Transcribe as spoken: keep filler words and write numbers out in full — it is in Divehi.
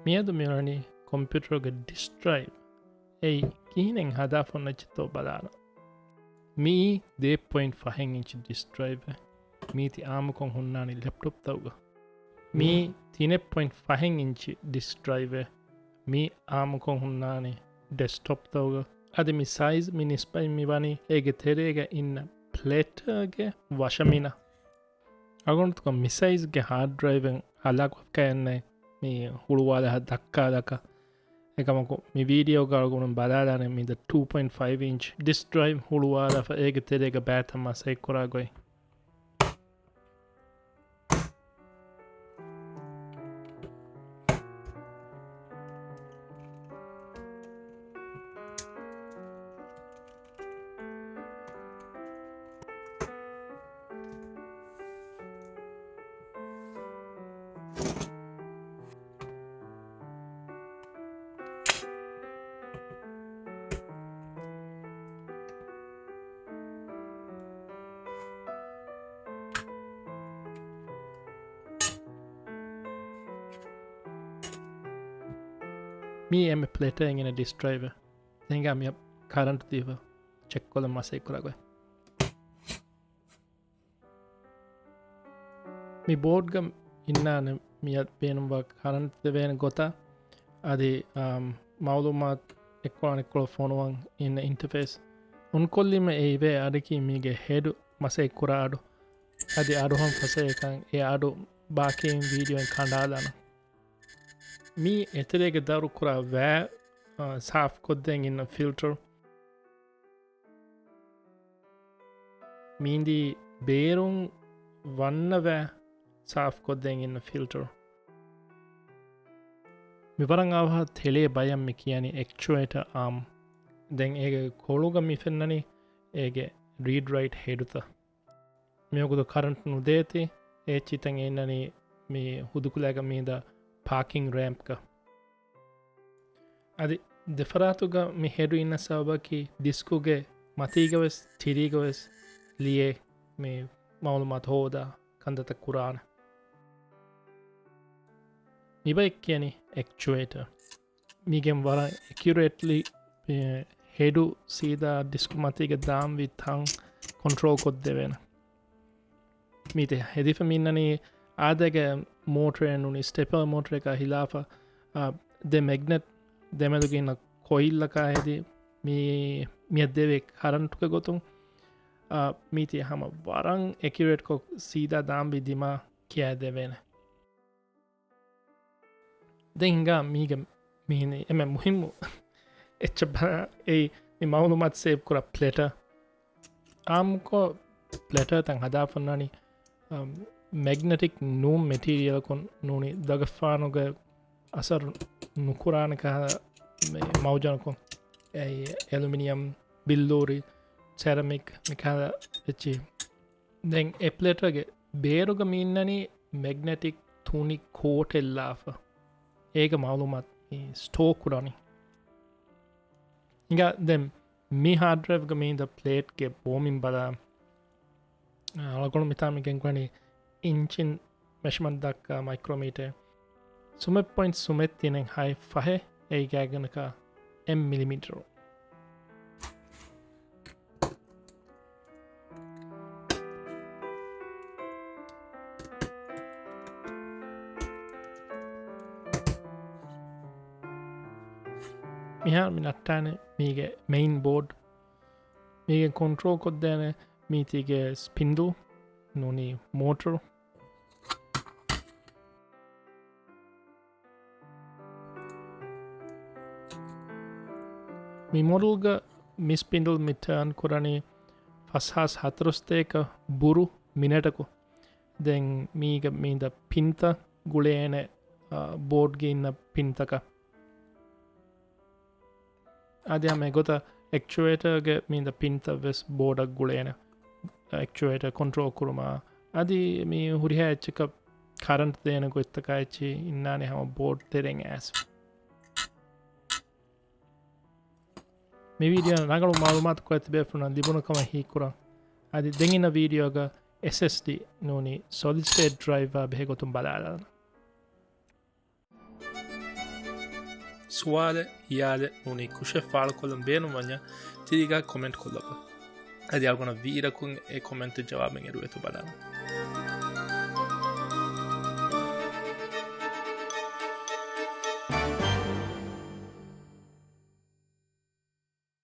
މިއަދު މިއުޅެނީ ކޮމްޕިއުޓަރުގެ ޑިސްކް ޑްރައިވް އެއީ ކިހިނެއް ހަދާފަ އޮންނަ އެއްޗެއްތޯ ބަލާނަން. މިއީ ދޭއް ޕޮއިންޓް ފަހެއް އިންޗި ޑިސްކް ޑްރައިވެއް. މީތި އާއްމުކޮށް ހުންނާނީ ލެޕްޓޮޕްތަކުގަ. މީ ތިނެއް ޕޮއިންޓް ފަހެއް އިންޗި ޑިސްކް ޑްރައިވެއް. މީ އާއްމުކޮށް ހުންނާނީ ޑެސްކްޓޮޕްތަކުގަ. އަދި މި ސައިޒް މި ނިސްބަތް މި ވަނީ އޭގެ ތެރޭގަ އިންނަ ޕްލެޓަރގެ ވަށަމިނަށް. އަޅުގަނޑުތަކަށް މި ސައިޒްގެ ހާޑް ޑްރައިވެއް ހަލާކުވެފައެއްނެ މި ހުޅުވާލާ ދައްކާލަކަށް. އެކަމަކު މި ވީޑިއޯގަ އަޅުގަނޑު ބަލާލާނެ މިދަ ޓޫ ޕޮއިންޓް ފައިވް އިންޗް ޑިސްކް ޑްރައިވް ހުޅުވާލާފަ އޭގެ ތެރޭގަ ބައިތައް މަސައްކަތް ކުރާ ގޮތް. މީ އެންމެ ޕްލެޓަރ އިނގިނަ ޑިސްކް ޑްރައިވެއް. ދެން ހިނގާ މިއަށް ކަރަންޓް ދީފަ ޗެކްކޮށްލަން މަސައްކަތް ކުރާ ގޮތް. މި ބޯޑްގަ އިންނާނެ މިއަށް ބޭނުންވާ ކަރަންޓް ދެވޭނެ ގޮތަށް. އަދި، އާ، މައުލޫމާތު އެއްކޮޅާ އަނެއްކޮޅަށް ފޮނުވަން އިންނަ އިންޓަފޭސް. އޮންކޮށްލީމަ އެ އިވޭ އަޑަކީ މީގެ ހެޑު މަސައްކަތް ކުރާ އަޑު. އަދި އަޑުހަން ފަސޭހަކަން އެ އަޑު ބާކީ ވީޑިއޯއިން ކަނޑާލާނަން. މީ އެތެރޭގަ ދައުރު ކުރާ ވައި، އާ، ސާފުކޮށްދޭން އިންނަ ފިލްޓަރު. މީނދީ ބޭރުން ވަންނަ ވައި ސާފުކޮށްދޭން އިންނަ ފިލްޓަރު. މި ވަރަށް އަވަހަށް ތެޅޭ ބަޔަށް މި ކިޔަނީ އެކްޗުއޭޓަ އާމް. ދެން އޭގެ ކޮޅުގަ މި ފެންނަނީ އޭގެ ރީޑް ރައިޓް ހެޑުތައް. މިވަގުތު ކަރަންޓް ނުދޭތީ، އެ އެއްޗިތައް އިންނަނީ މި ހުދުކުލައިގަ މީދަ ޕާކިން ރޭމްޕްގަ. އަދި ދެފަރާތުގަ މި ހެޑު އިންނަ ސަބަބަކީ ޑިސްކުގެ މަތީގަވެސް ތިރީގަވެސް ލިޔެ މި މައުލޫމާތު ހޯދާ ކަންތައްތައް ކުރާނެ. މިބައެއް ކިޔަނީ އެކްޗުއޭޓަ. މީގެން ވަރަށް އެކިއުރޭޓްލީ، އެ، ހެޑު ސީދާ ޑިސްކު މަތީގަ ދާންވީ ތަން ކޮންޓްރޯލް ކޮށްދެވޭނެ. މީތި ހެދިފަ މިންނަނީ އާދައިގެ މޯޓަރެއް ނޫނީ ސްޓެޕަރ މޯޓަރަކާ ހިލާފަށް، އާ، ދެ މެގްނެޓް ދެމެދުގެ އިންނަ ކޮއިލްއަކާ ހެދި މީ، މިއަށް ދެވޭ ކަރަންޓުގެ ގޮތުން، އާ، މީތި ހަމަ ވަރަށް އެކިއުރޭޓްކޮށް ސީދާ ދާންވީ ދިމާ ކިޔާދެވޭނެ. ދެން ހިނގާ މީގެ މިހިނީ އެންމެ މުހިއްމު އެއްޗެއް ބަ-، އެއީ މި މައުލޫމާތު ސޭވް ކުރާ ޕްލެޓަރ. އާއްމުކޮށް ޕްލެޓަރ ތަން ހަދާފަ އޮންނާނީ، އަ، މެގްނެޓިކް ނޫން މެޓީރިއަލަކުން ނޫނީ ދަގަފާނުގެ އަސަރު ނުކުރާނެ ކަހަލަ މި މައުޖަނަކުން. އެއީ އެލުމިނިއަމް، ބިއްލޫރި، ސެރަމިކް މި ކަހަލަ އެއްޗިހި. ދެން އެ ޕްލެޓަރގެ ބޭރުގަ މި އިންނަނީ މެގްނެޓިކް ތުނި ކޯޓެއް ލާފަ. އޭގަ މައުލޫމާތު މި ސްޓޯ ކުރާނީ. ހިނގާ ދެން މި ހާޑް ޑްރައިވްގަ މީދަ ޕްލޭޓްގެ ބޯމިން ބަލާ. އަޅުގަނޑު މިތާ މި ގެންގުޅެނީ އިންޗިން މެޝަމަންޓް ދައްކާ މައިކްރޯމީޓަރެއް. ސުމެއް ޕޮއިންޓް ސުމެއް ތިނެއް ހައެއް ފަހެއް އެއިގާގަނަކަށް އެއް މިލިމީޓަރު. މިހާރު މި ނައްޓާނެ މީގެ މެއިން ބޯޑް. މީގެ ކޮންޓްރޯލް ކޮށްދޭނެ މީތީގެ ސްޕިންޑަލް ނޫނީ މޯޓަރު. މި މޮޑެލްގަ މި ސްޕިންޑަލް މި ޓާން ކުރަނީ ފަސްހާސް ހަތަރުސަތޭކަ ބުރު މިނެޓަކު. ދެން މީގަ މީދަ ޕިންތައް ގުޅޭނެ، އާ، ބޯޑްގެ އިންނަ ޕިންތަކަށް. އަދި ހަމަ އެގޮތަށް އެކްޗުއޭޓަރގެ މީދަ ޕިންތައް ވެސް ބޯޑަށް ގުޅޭނެ. އެކްޗުއޭޓަރ ކޮންޓްރޯލް ކުރުމަށް. އަދި މި ހުރިހާ އެއްޗަކަށް ކަރަންޓް ދޭނެ ގޮތްތަކާ އެއްޗިހި އިންނާނެ ހަމަ ބޯޑް ތެރެއިން އައިސް. މި ވީޑިއޯ ރަނގަޅު މައުލޫމާތު ކޮށް ތިބޭފުޅުންނަށް ލިބުނު ކަމަށް ހީކުރަން. އަދި ދެން އިންނަ ވީޑިއޯގަ އެސްއެސްޑީ ނޫނީ ސޮލިޑް ސްޓޭޓް ޑްރައިވާ ބެހޭ ގޮތުން ބަލާލާނަން. ސުވާލެއް ހިޔާލެއް ނޫނީ ކުށެއް ފާޅުކޮށްލަން ބޭނުންވަންޏާ ތިރީގަ ކޮމެންޓް ކޮށްލައްވާ. އަދި އަޅުގަނޑަށް ވީއިރަކުން އެ ކޮމެންޓު ޖަވާބެއް އެރުވޭތޯ ބަލާނަން.